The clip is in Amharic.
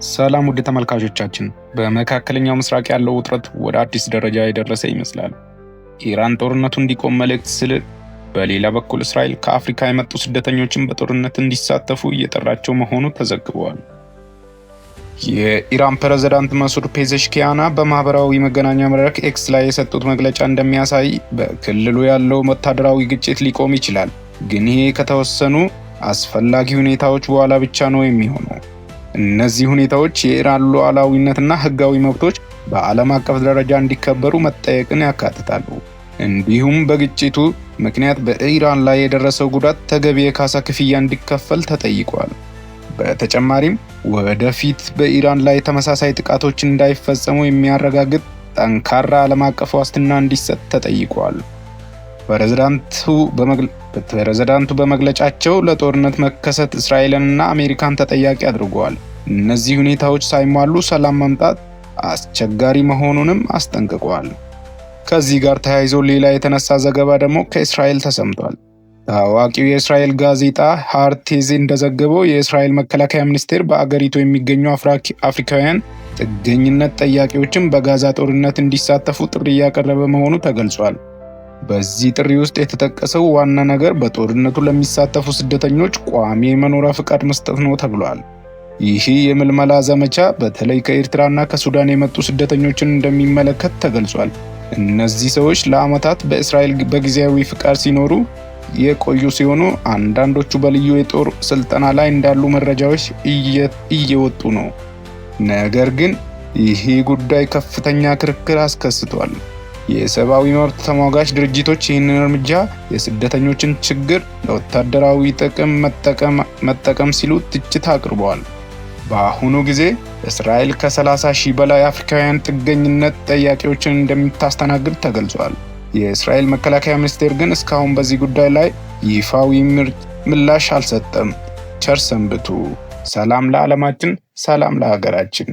ሰላም ውድ ተመልካቾቻችን፣ በመካከለኛው ምስራቅ ያለው ውጥረት ወደ አዲስ ደረጃ የደረሰ ይመስላል። ኢራን ጦርነቱ እንዲቆም መልእክት ስል፣ በሌላ በኩል እስራኤል ከአፍሪካ የመጡ ስደተኞችን በጦርነት እንዲሳተፉ እየጠራቸው መሆኑ ተዘግቧል። የኢራን ፕሬዝዳንት መሱድ ፔዜሽኪያን በማህበራዊ መገናኛ መድረክ ኤክስ ላይ የሰጡት መግለጫ እንደሚያሳይ በክልሉ ያለው ወታደራዊ ግጭት ሊቆም ይችላል፣ ግን ይሄ ከተወሰኑ አስፈላጊ ሁኔታዎች በኋላ ብቻ ነው የሚሆነው። እነዚህ ሁኔታዎች የኢራን ሉዓላዊነትና ሕጋዊ መብቶች በዓለም አቀፍ ደረጃ እንዲከበሩ መጠየቅን ያካትታሉ። እንዲሁም በግጭቱ ምክንያት በኢራን ላይ የደረሰው ጉዳት ተገቢ የካሳ ክፍያ እንዲከፈል ተጠይቋል። በተጨማሪም ወደፊት በኢራን ላይ ተመሳሳይ ጥቃቶች እንዳይፈጸሙ የሚያረጋግጥ ጠንካራ ዓለም አቀፍ ዋስትና እንዲሰጥ ተጠይቋል። ፕሬዝዳንቱ በመግለጫቸው ለጦርነት መከሰት እስራኤልንና አሜሪካን ተጠያቂ አድርገዋል። እነዚህ ሁኔታዎች ሳይሟሉ ሰላም ማምጣት አስቸጋሪ መሆኑንም አስጠንቅቀዋል። ከዚህ ጋር ተያይዞ ሌላ የተነሳ ዘገባ ደግሞ ከእስራኤል ተሰምቷል። ታዋቂው የእስራኤል ጋዜጣ ሃርቴዝ እንደዘገበው የእስራኤል መከላከያ ሚኒስቴር በአገሪቱ የሚገኙ አፍሪካውያን ጥገኝነት ጠያቂዎችን በጋዛ ጦርነት እንዲሳተፉ ጥሪ እያቀረበ መሆኑ ተገልጿል። በዚህ ጥሪ ውስጥ የተጠቀሰው ዋና ነገር በጦርነቱ ለሚሳተፉ ስደተኞች ቋሚ የመኖሪያ ፈቃድ መስጠት ነው ተብሏል። ይህ የምልመላ ዘመቻ በተለይ ከኤርትራና ከሱዳን የመጡ ስደተኞችን እንደሚመለከት ተገልጿል። እነዚህ ሰዎች ለዓመታት በእስራኤል በጊዜያዊ ፍቃድ ሲኖሩ የቆዩ ሲሆኑ አንዳንዶቹ በልዩ የጦር ስልጠና ላይ እንዳሉ መረጃዎች እየወጡ ነው። ነገር ግን ይህ ጉዳይ ከፍተኛ ክርክር አስከስቷል። የሰብአዊ መብት ተሟጋች ድርጅቶች ይህንን እርምጃ የስደተኞችን ችግር ለወታደራዊ ጥቅም መጠቀም ሲሉ ትችት አቅርበዋል። በአሁኑ ጊዜ እስራኤል ከ30 ሺህ በላይ አፍሪካውያን ጥገኝነት ጠያቂዎችን እንደምታስተናግድ ተገልጿል። የእስራኤል መከላከያ ሚኒስቴር ግን እስካሁን በዚህ ጉዳይ ላይ ይፋዊ ምላሽ አልሰጠም። ቸር ሰንብቱ። ሰላም ለዓለማችን፣ ሰላም ለሀገራችን።